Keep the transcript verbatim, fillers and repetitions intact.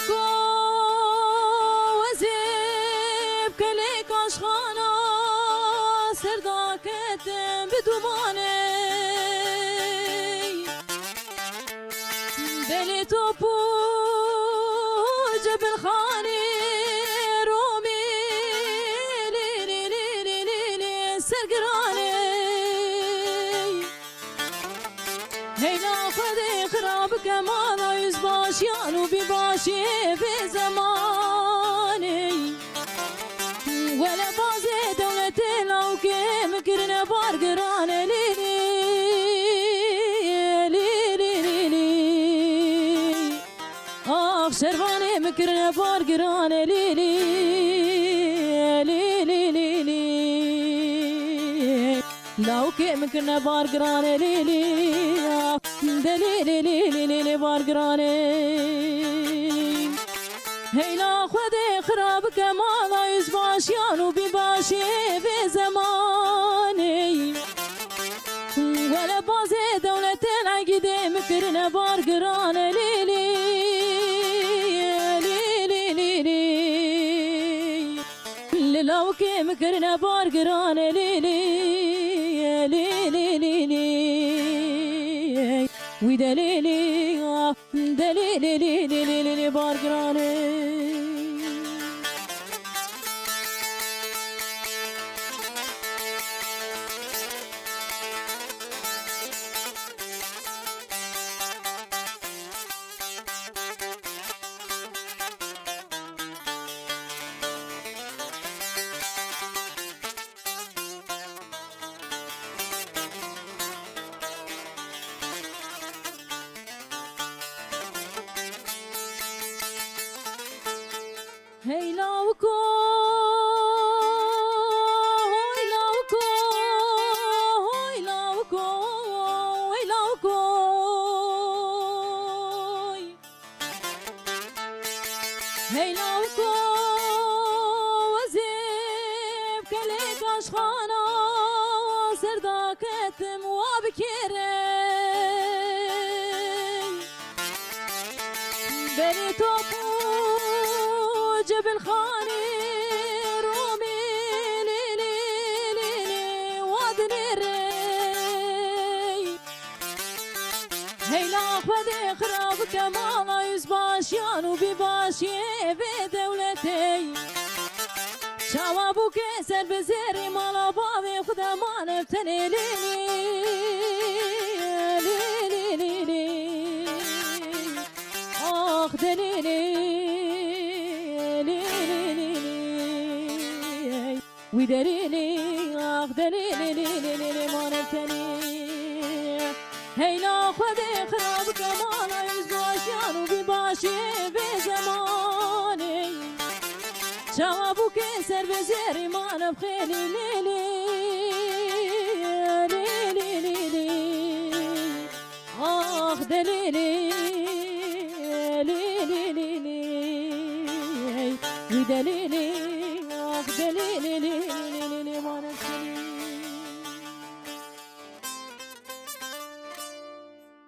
Ko ez ê bi kelê kaşxana ser daketim bi dumanê. Belê top û cebilxanê Romê lê lê lê lê lê lê lê sergiranê. Heyla Xwedê xira bike mala yüzbaşiyan û bîbaşiyê vê zemanê. Wele bazê dewletê lawkê min kirine bargirane lîlî, lîlî, lîlî. Ax şervanê min kirine bargirane lîlî, lîlî, lîlî. Lawkê min kirine bargirane lîlî, ah, de lîlî, lîlî, lîlî bargirane. Heyla Xwedê xira bike mala yüzbaşiyan û bîbaşiyê vê zemanê. Wele bazê dewletê lengî dê min kirine bargirane lîlî, lîlî, lîlî. Li lawkê min kirine bargirane lîlî, lîlî, lîlî. Wî de lîlî, ah, de lîlî, lîlî, lîlî, lîlî bargirane. Hey lawko, hoy lawko, hoy lawko, hoy lawko. Hey lawko, ez ê bi kelê kaşxana ser daketim wa bikêrê. Berê top û cebilxanê Romê lê lê lê lê wa dinêrê. Heyla Xwedê xira bike mala yüzbaşiyan û bîbaşiyê vê dewletê. Çawa bûke ser bi zêrî mala bavê xwe de mane bi tenê lê lê, lê lê lê lê. Ax de lê lê, lê lê lê lê. Wî derê lê, ax derê lê, lê, lê, lê, lê, mane tenê. Heyla Xwedê xira bike mala yüzbaşiyan û bîbaşiyê vê zemanê. Çawa bûke ser bi zêrî mane bi xêlî lê, lê, lê, lê, lê, lê. Ax delîlî, lî, lî, lî, lî. Wî delîlî, ax delîlî, lî, lî, lî, lî, lî, mane tenê.